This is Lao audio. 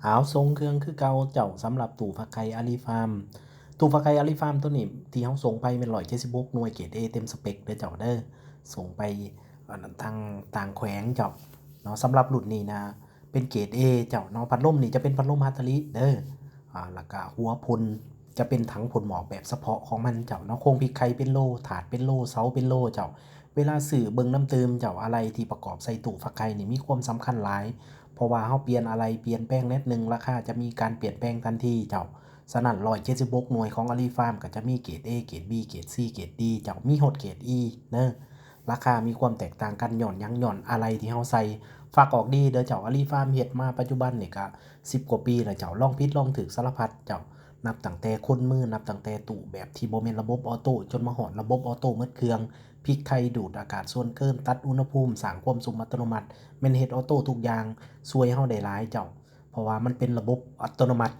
ອາວ ສົ່ງເຄື່ອງຄືເກົ່າເຈົ້າ ສຳລັບຕູ້ຟັກໄຂ່ອາລີຟາມ. ຕູ້ຟັກໄຂ່ອາລີຟາມໂຕນີ້ທີ່ເຮົາສົ່ງໄປແມ່ນຮ້ອຍເຈັດສິບຫົກໜ່ວຍ ເກຣດເອເຕັມສະເປັກເດີເຈົ້າເດີ. ສົ່ງໄປ ອັນນັ້ນ ທາງຕ່າງແຂວງເຈົ້າເນາະ. ສຳລັບລຸ້ນນີ້ນະ ເປັນເກຣດເອເຈົ້າເນາະ. ພັດລົມນີ້ຈະເປັນພັດລົມຮາຕາລິເດີ. ອາ ແລ້ວກະຫົວພົ່ນຈະເປັນຖັງພົ່ນໝອກແບບສະເພາະຂອງມັນເຈົ້າເນາະ. ໂຄງພິກໄຂ່ເປັນໂລ, ຖາດເປັນໂລ, ເສົາເປັນໂລເຈົ້າ. ເວລາຊື້ເບິ່ງນຳຕື່ມເຈົ້າ, ອາໄຫຼ່ທີ່ປະກອບໃສ່ຕູ້ຟັກໄຂ່ນີ້ມີຄວາມສຳຄັນຫຼາຍ, ເພາະວ່າເຮົາປ່ຽນອາໄຫຼ່, ປ່ຽນແປງແລັດໜຶ່ງ, ລາຄາຈະມີການປ່ຽນແປງທັນທີເຈົ້າ. ສະນັ້ນ ຮ້ອຍເຈັດສິບຫົກໜ່ວຍຂອງອາລີຟາມ ກໍຈະມີເກຣດເອ, ເກຣດບີ, ເກຣດຊີ, ເກຣດດີເຈົ້າ, ມີຮອດເກຣດອີເດີ. ລາຄາມີຄວາມແຕກຕ່າງກັນຍ້ອນຫຍັງ? ຍ້ອນອາໄຫຼ່ທີ່ເຮົາໃສ່. ຝາກອອກດີເດີເຈົ້າ, ອາລີຟາມເຮັດມາປັດຈຸບັນນີ້ກະສິບກວ່າປີແລ້ວເຈົ້າ, ລອງຜິດລອງຖືກສາລະພັດເຈົ້າ. ນັບຕັ້ງແຕ່ຄົນມື, ນັບຕັ້ງແຕ່ຕູ້ແບບທີ່ບໍ່ແມ່ນລະບົບອອໂຕ້ ຈົນມາຮອດລະບົບອອໂຕ້ໝົດເຄື່ອງ, ພິກໄຂ່ດູດອາກາດສ່ວນເກີນ, ຕັດອຸນຫະພູມ, ສ້າງຄວາມຊຸມອັດຕະໂນມັດ, ແມ່ນເຮັດອອໂຕ້ທຸກຢ່າງ, ຊ່ວຍເຮົາໄດ້ຫຼາຍເຈົ້າ. ເພາະວ່າມັນເປັນລະບົບອັດຕະໂນມັດ